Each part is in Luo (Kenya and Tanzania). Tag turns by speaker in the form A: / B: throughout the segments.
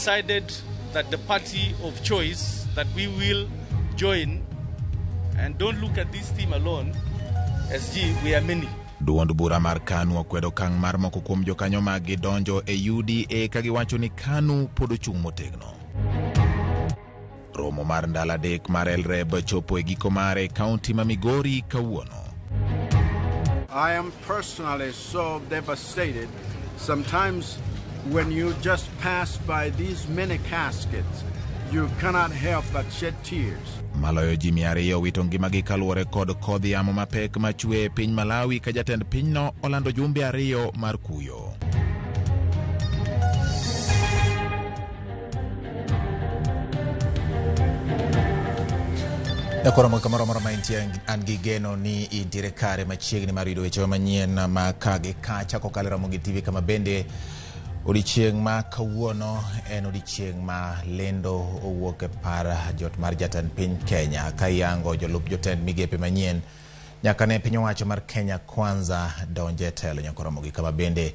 A: decided that the party of choice that we will join, and don't look at this team alone, SG, we are many.
B: Duond bura mar KANU okwedo okang' mar moko kuom jokanyo maggi donjo e UDA ka giwacho ni KANU pod ochung' motegno. Romo mar ndalo 3 mar LREB chopo e giko mare e kaunti ma Migori kawuono.
C: I am personally so devastated. Sometimes when you just pass by these many caskets, you cannot help but shed tears.
B: Maloyo ji 200 owito ngimagi kaluwore kod kodh yamo mapek machwe e piny Malawi ka jatend pinyno olando jumbe 2 mar kuyo. Nakoro kamoro amora ma intie, an gi geno ni intiere kare machiegni mar yudo weche manyien ma ka gi kacha kokalo e Ramogi TV, kama bende odiechieng' ma kawuono en odiechieng' ma lendo owuok e par jot mar jatend piny Kenya ka iyango jolup jotend migepe manyien nyaka ne piny owacho mar Kenya Kwanza donje e telo. Nyakoro Ramogi kama bende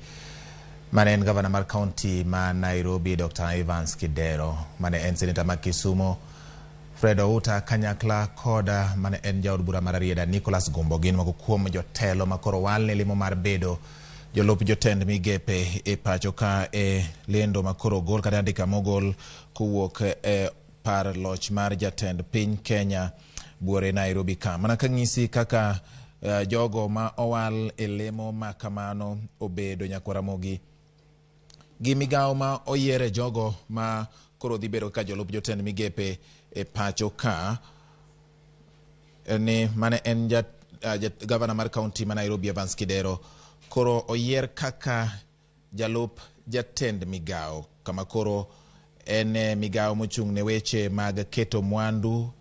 B: mane en gavana mar kaunti ma Nairobi Dr. Evans Kidero, mane en seneta ma Kisumu Fred Outa kanyakla koda mane en jaod bura mar Rarieda Nicholas Gumbo gin moko kuom jotelo makoro wal ne lemo mar bedo jolup jotend migepe e pacho ka e lendo makoro ogol kata andika mogol kowuok e par loch mar jatend piny Kenya buore Nairobi ka. Mana ka ng'isi kaka jogo ma owal e lemo ma kamano obedo Nyakwar Ramogi gi migawo ma oyiere jogo ma koro dhi bedo kaka jolup jotend migepe e pacho ka ni mane en gavana mar kaunti ma Nairobi Evans Kidero koro oyier kaka jalup jatend migawo kama koro en migawo mochung' ne weche mag keto mwandu,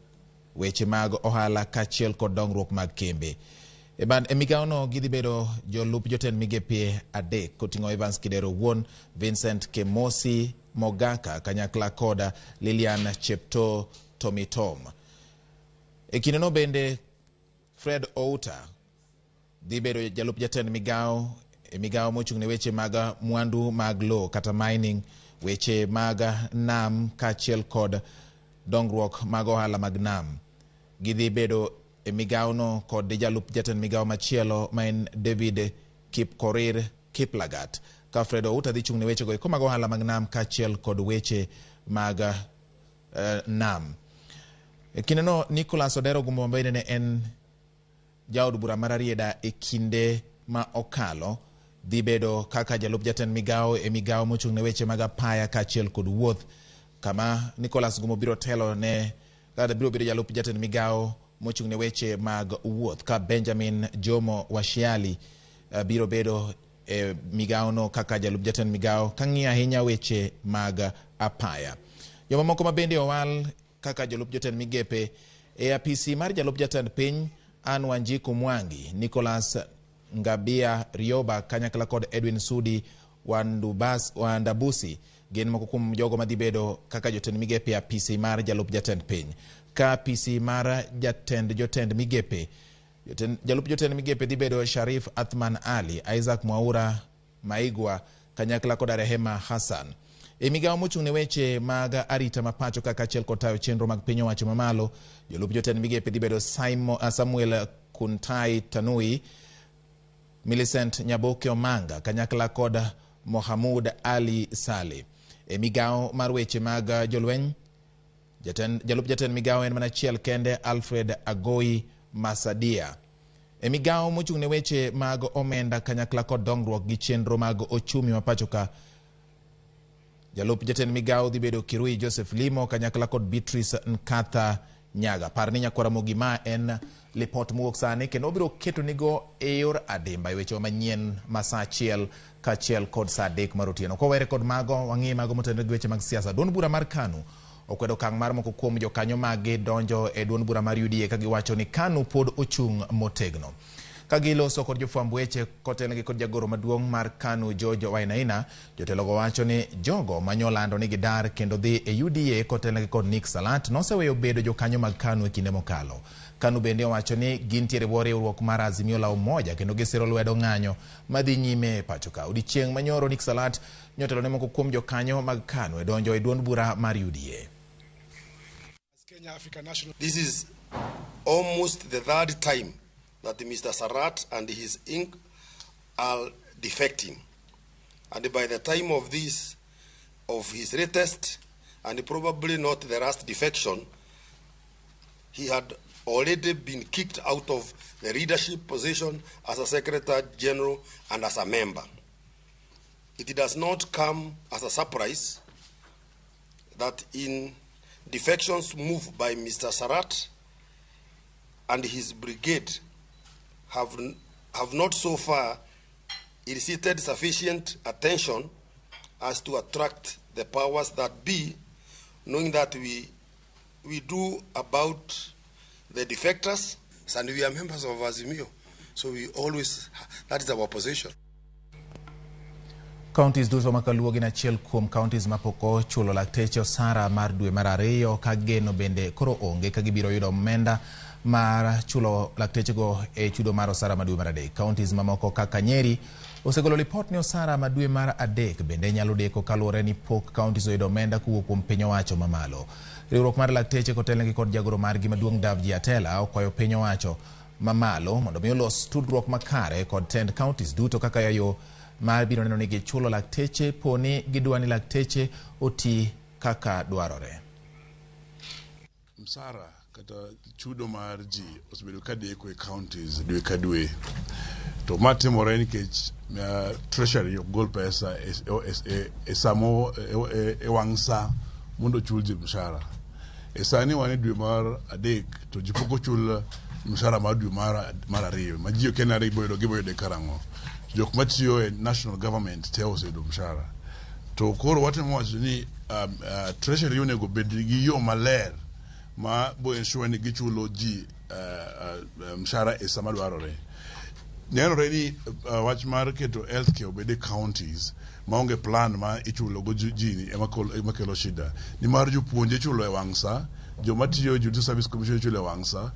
B: weche mag ohala kaachiel kod dongruok mag kembe. E migawo no gidhi bedo jolup jotend migepe 3 koting'o Evans Kidero owuon, Vincent Kemosi Mogaka kanyakla koda Lilian Cheptoo Tomitom. E kindeno bende Fred Outa dhi bedo jalup jatend migawo e migawo mochung' ne weche mag mwandu mag lowo kata mining, weche mag nam kaachiel kod dongruok mag ohala mag nam. Gidhi bedo e migawo no kod jalup jatend migawo machielo ma en David Kipkorir Kiplagat. Ka Fred Outa dhi chung' ne wechego eko mag ohala mag nam kaachiel kod weche mag nam. E kindeno Nicholas Odero Gumbo bende ne en jaod bura mar Rarieda e kinde ma okalo dhi bedo kaka jalup jatend migawo e migawo mochung' ne weche mag apaya kaachiel kod wuoth, kama Nicholas Gumbo biro telo ne kata biro bedo jalup jatend migawo mochung' ne weche mag wuoth, ka Benjamin Jomo Washiali biro bedo e migawo no kaka jalup jatend migawo kang'iyo ahinya weche mag apaya. Jomamoko ma bende owal kaka jolup jotend migepe e apisi mar jalup jatend piny Anne Wanjiku Mwangi, Nicholas Ngabia Rioba kanyakla kod Edwin Sudi Wandabusi gin moko kuom jogo madhi bedo kaka jotend migepe e apisi mar jalup jatend piny. Ka apisi mar jatend jotend migepe, jalup jotend migepe dhi bedo Sharif Athman Ali, Isaac Mwaura Maigwa kanyakla kod Rehema Hassan. E migawo mochung' ne weche mag arita ma pacho kaka achiel kod tayo chenro mag piny owacho mamalo, jolup jotend migepe dhi bedo Samuel Kuntai Tanui, Millicent Nyaboke Omanga kanyakla kod Mohamud Ali Saleh. E migawo mar weche mag jolweny, jalup jatend migawo en mana achiel kende, Alfred Agoi Masadia. E migawo mochung' ne weche mag omenda kanyakla kod dongruok gi chenro mag ochumi ma pacho ka, jalup jatend migawo dhi bedo Kirui Joseph Limo kanyakla kod Beatrice Nkatha Nyaga. Par ni Nyakwar Ramogi ma en lipot mowuok sani kendo obiro keto nigo e yor adimba e weche manyien ma saa 1 kaachiel kod saa 3 mar otieno. Kowere kod mago, wang'i mago motenore gi weche mag siasa. Duond bura mar KANU okwedo okang' mar moko kuom jokanyo maggi donjo e duond bura mar UDA ka giwacho ni KANU pod ochung' motegno. Ka giloso kod jofwamb weche kotelnegi kod jagoro maduong' mar KANU George Wainaina, jotelogo wacho ni jogo manyolando ni gidar kendo dhi e UDA kotelnegi kod Nick Salat noseweyo bedo jokanyo mag KANU e kinde mokalo. KANU bende owacho ni gintiere bwo riwruok mar Azimio la Umoja kendo gisiro lwedo ng'anyo madhi nyime e pacho ka. Odiechieng' manyoro Nick Salat nyotelo ne moko kuom jokanyo mag KANU e donjo e duond bura mar UDA.
D: Kenya African National.
E: This is almost the third time that Mr. Sarat and his ink are defecting. And by the time of this, of his latest, and probably not the last defection, he had already been kicked out of the leadership position as a Secretary General and as a member. It does not come as a surprise that in defections moved by Mr. Sarat and his brigade have not so far elicited sufficient attention as to attract the powers that be, knowing that we do about the defectors, and we are members of Azimio, so we always, that is our position.
B: Counties duto ma kaluo gin achiel kuom counties mapok ochulo lakteche osara mar dwe mar ariyo ka geno bende koro onge ka gibiro yudo omenda mar chulo laktechego e chudo mar osara ma dwe mar adek. Counties mamoko kaka Nyeri osegolo lipot ni osara ma dwe mar adek bende nyalo deko kaluwore ni pok counties oyudo omenda kowuok kuom piny owacho mamalo. Riwruok mar lakteche kotelnegi kod jagoro margi maduong' Davji Atela okwayo piny owacho mamalo mondo mi olos tudruok makare kod tend counties duto kaka yo mar biro neno ni gichulo lakteche poni gidwa ni lakteche oti kaka dwarore.
F: Msara kata chudo mar ji osebedo ka deko e counties dwe ka dwe, to ma timore nikech treasury ok gol pesa e samo e wang' sa mondo ochul ji mshahara. E sani wan e dwe mar adek to ji pok ochul mshahara mar dwe mar ariyo ma ji okia nade gibo yude karang'o. Jok matiyo e national government te oseyudo mshahara. To koro watemo wacho ni treasury onego bed gi yo maler ma bo ensure ni gichulo ji mshahara e sama dwarore. Nenore ni wach mar keto healthcare obed e counties maonge plan ma ichulo go ji ema kelo shida. Nimar jopuonje ichulo e wang' sa, joma tiyo e Judicial Service Commission ichulo e wang' sa,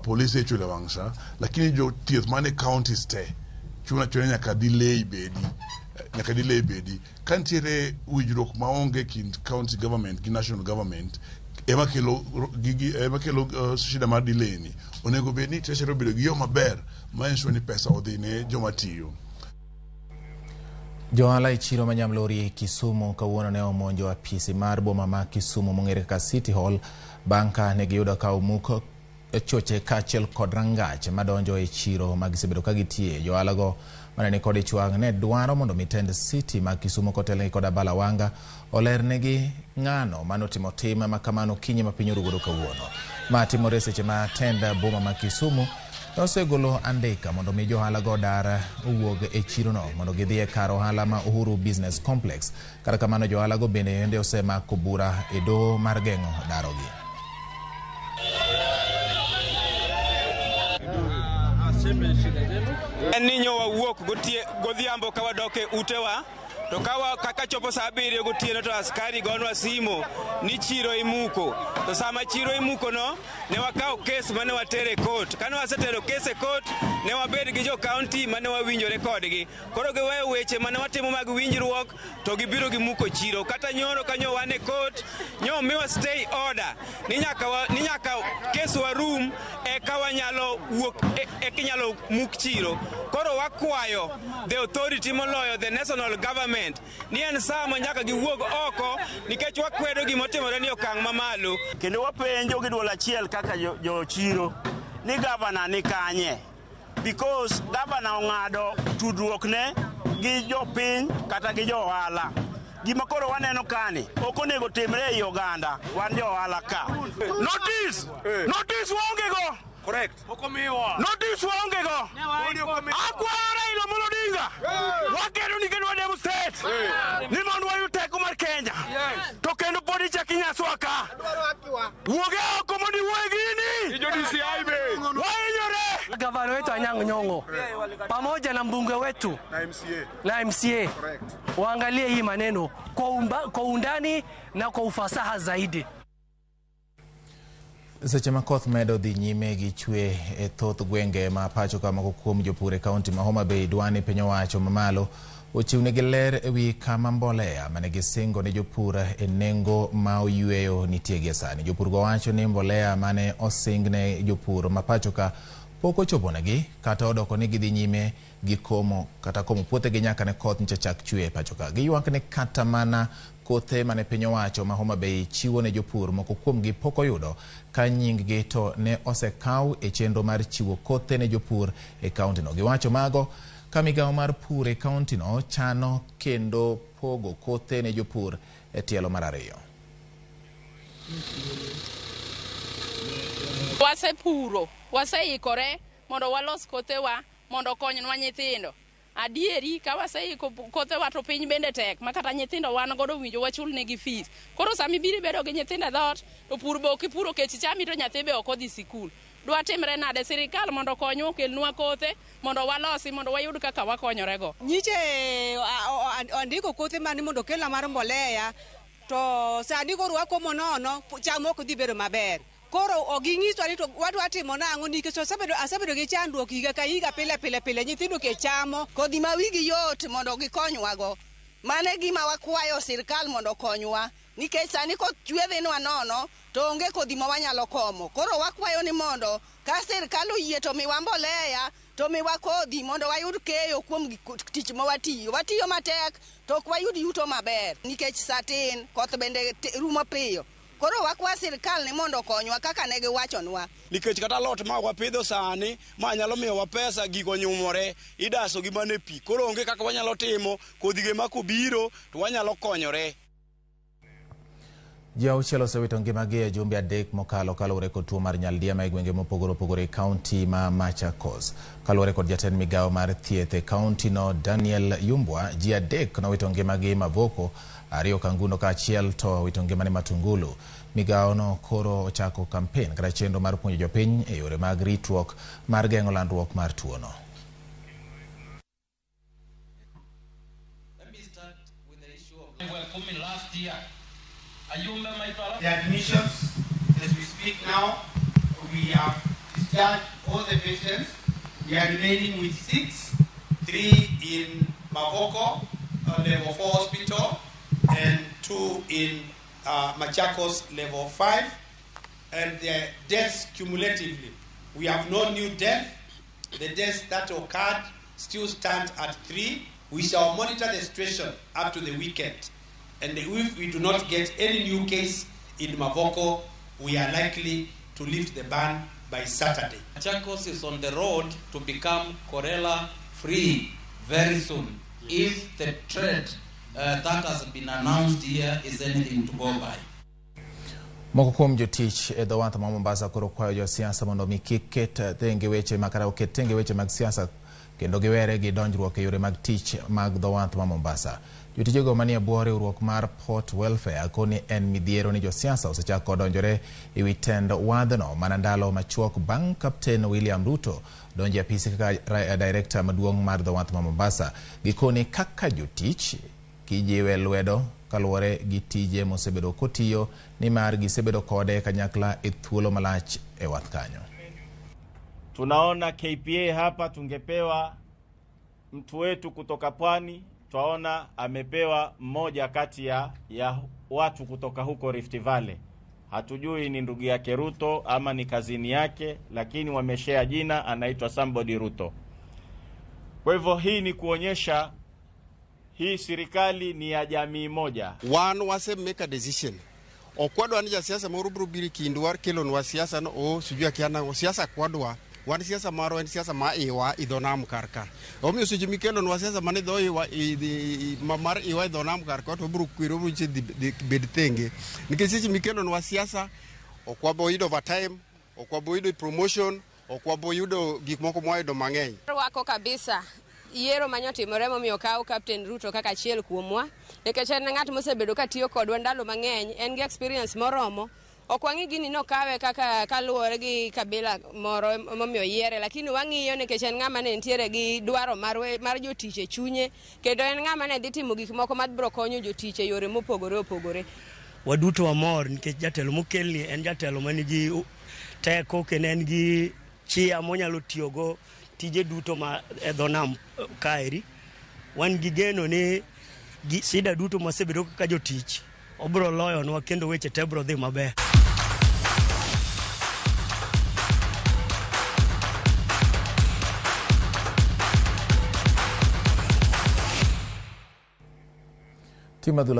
F: polise ichulo e wang' sa, lakini jothieth man e counties te chuno achuna nyaka delay bedi, nyaka delay bedi. Ka nitiere winjruok maonge kind county government gi national government ema kelo gigi, ema kelo shida mar delay ni. Onego bed ni treasury obedo gi yo maber ma ensure ni pesa odhi ne joma tiyo.
B: Johala e chiro ma Nyamlori Kisumu kawuono ne omonjo apisi mar boma ma Kisumu mong'ere kaka City Hall bang' ka ne giyudo ka omuk choche kaachiel kod rangach madonjo e chiro ma gisebedo ka gitiye. Johala go mane ni kod ich wang' ne dwaro mondo mi tend City ma Kisumu kotelnegi kod Abala Wanga olernegi ng'ano manotimo tim ma kamano okinyi ma piny orugodo kawuono. Ma timore seche ma tend boma ma Kisumu nosegolo andika mondo mi johala go dar owuog e chirono mondo gidhi e kar ohala ma Uhuru Business Complex. Kata kamano johala go bende osemako bura e doho mar geng'o darogi.
G: En ni nyo wawuok godhiambo ka wadok e utewa, to kaka chopo saa 7 gotieno to askari gonwa simo ni chiro imuko. To sama chiro imuko no, ne wakawo kes mane watere e court. Kane wasetero kes e court, ne wabed gi jo county mane wawinjore kodgi. Koro giweyo weche mane watimo mag winjruok to gibiro gimuko chiro. Kata nyoro ka nyo wan e court, nyo miwa stay order ni nyaka kes warum eka wanyalo wuok, eka inyalo muk chiro. Koro wakwayo the authority moloyo the national government ni en saa ma nyaka giwuog oko nikech wakwedo gimotimore ni okang' mamalo.
H: Kendo wapenjo gi duol achiel kaka jo chiro ni gavana ni kanye, because gavana ong'ado tudruokne gi jopiny kata gi jo ohala. Gima koro waneno kani ok onego timre ei oganda, wan jo ohala ka.
I: Notice! Notice waonge go!
A: Correct.
I: Notice waonge go! Akwayo Raila Amolo Odinga! Wakedo nikech wa demonstrate ni mondo wayud teko mar Kenya. To kendo pod ichak inyaswa ka. Wuog e oko mondo iwuoye gini! Wahinyore!
J: Gavana wetu Anyang' Nyong'o. Pamoja na mbunge wetu na MCA, waangalie hii maneno kwa undani na kwa ufasaha zaidi.
B: Seche ma koth medo dhi nyime gi chwe e thoth gwenge ma pacho ka moko kuom jopur e kaunti ma Homa Bay dwani piny owacho mamalo ochiwnegi ler ewi kama mbolea mane gisingo ne jopur e nengo ma oyweyo nitie gie sani. Jopur go wacho ni mbolea mane osing ne jopur ma pacho ka pok ochoponegi kata odoko ni gidhi nyime gi komo kata komo puothegi nyaka ne koth nyocha chak chwe e pacho ka. Giywak ni kata mana kothe mane piny owacho ma Homa Bay chiwo ne jopur moko kuomgi pok oyudo ka nying-gi to ne osekaw e chenro mar chiwo kothe ne jopur e kaontino. Giwacho mago ka migawo mar pur e kaontino chano kendo pogo kothe ne jopur e tielo mar ariyo.
K: Wasepuro, waseikore mondo walos kothewa mondo okonywa nyithindo. Adieri ka waseiko kothewa to piny bende tek ma kata nyithindo wan godo winjo wachul negi fees. Koro sama ibiro bedo gi nyithindo e dhoot to pur be ok ipuro kech chami to nyathi be ok odhi sikul. Dwa timre nade sirikal mondo okonywa okelnwa kothe mondo walosi mondo wayud kaka wakonyorego.
L: Nyiche andiko kothe mani mondo okelna mar mbolea to sani koro wakomo nono cham ok dhi bedo maber. Koro ok ginyiswa ni to wadwa timo nang'o nikech asebedo gi chandruok higa ka higa pile pile pile nyithindo kech chamo.
M: Kodhi ma wigi yot mondo gikonywago. Mano e gima wakwayo sirkal mondo okonywa nikech sani koth chwe dhinwa nono to onge kodhi ma wanyalo komo. Koro wakwayo ni mondo ka sirkal oyie to miwa mbolea to miwa kodhi mondo wayud keyo kuom tich ma watiyo. Watiyo matek to ok wayud yuto maber nikech sa tin koth bende rumo piyo. Koro wakwa sirkal ni mondo okonywa kaka ne giwachonwa.
N: Nikech kata alot ma wapidho sani ma nyalo miyowa pesa gigo nyumore idaso gi mana e pi. Koro onge kaka wanyalo timo kodhi ge ma kobiro to wanyalo konyore.
B: Ji auchiel osewito ngimagi e jumbe 3 mokalo kaluwore kod tuo mar nyaldiema e gwenge mopogore opogore e kaunti ma Machakos. Kaluwore kod jatend migawo mar thieth e kaunti no Daniel Yumbwa, ji 3 nowito ngimagi Mavoko, 2 Kangundo kaachiel to wito ngimane Matungulu. Migawo no koro ochako kampen kata chenro mar puonjo jopiny e yore mag ritruok mar geng'o landruok mar tuono.
O: The admissions, as we speak now, we have discharged all the patients. We are remaining with 6, 3 in Mavoko, level 4 hospital, and 2 in Machakos, level 5. And the deaths cumulatively, we have no new death. The deaths that occurred still stand at 3. We shall monitor the situation up to the weekend. And if we do not get any new case in Mavoko, we are likely to lift the ban by Saturday.
P: Machakos is on the road to become cholera free very soon, if the trend that has been announced here is anything to go by.
B: Moko kuom jotich e dho wath ma Mombasa koro kwayo josiasa mondo mi kik ket tenge weche ma kata oket tenge weche mag siasa kendo giwere gi donjruok e yore mag tich mag dho wath ma Mombasa. Jotijego manie bwo riwruok mar Port Welfare koni en midhiero ni josiasa osechako donjore e wi tend wadhno mana ndalo machuok bang' Kapten William Ruto donjo e apisi kaka direkta maduong' mar dho wath ma Mombasa. Gikoni kaka jotich gijiwe lwedo kaluwore gi tije mosebedo kotiyo nimar gisebedo kode kanyakla e thuolo malach e wath kanyo.
Q: Tunaona KPA hapa tungepewa mtu wetu kutoka pwani, twaona amepewa mmoja kati ya watu kutoka huko Rift Valley. Hatujui ni ndugu yake Ruto ama ni kazini yake, lakini wameshare jina, anaitwa somebody Ruto. Kwa hivyo hii ni kuonyesha hii serikali ni ya jamii moja.
R: Wan wase make a decision. Okwadwa ni jasiasa moro biro biro kindwa kelonwa siasa no o sijui akiana siasa kwadwa. Wan siasa marwa en siasa ma iwa i dho nam kar ka. Omiyo seche mikelonwa siasa mane dho iwa mar iwa e dho nam kar ka to biro kwero biro bed thenge. Nikech seche mikelonwa siasa ok wabo yudo overtime, ok wabo yudo promotion, ok wabo yudo gik moko mwayudo mang'eny.
S: Rwako kabisa yiero manyotimore momiyo kaw Captain Ruto kaka achiel kuomwa, nikech en ng'at mosebedo katiyo kodwa ndalo mang'eny, en gi experience moromo. Ok wang'i gini nokawe kaka kaluwore gi kabila moro momiyo yiere, lakini wang'iyo nikech en ng'ama ne nitiere gi dwaro mar, mar jotich e chunye kendo en ng'ama ne dhi timo gik moko mabiro konyo jotich e yore mopogore opogore.
T: Waduto wamor nikech jatelo mokelni en jatelo manigi teko kendo en gi chia monyalo tiyogo tije duto ma e dho nam kaeri. Wan gi geno ni shida duto masebedo kaka jotich obiro loyonwa kendo weche te biro dhi maber.
B: Tim adhula.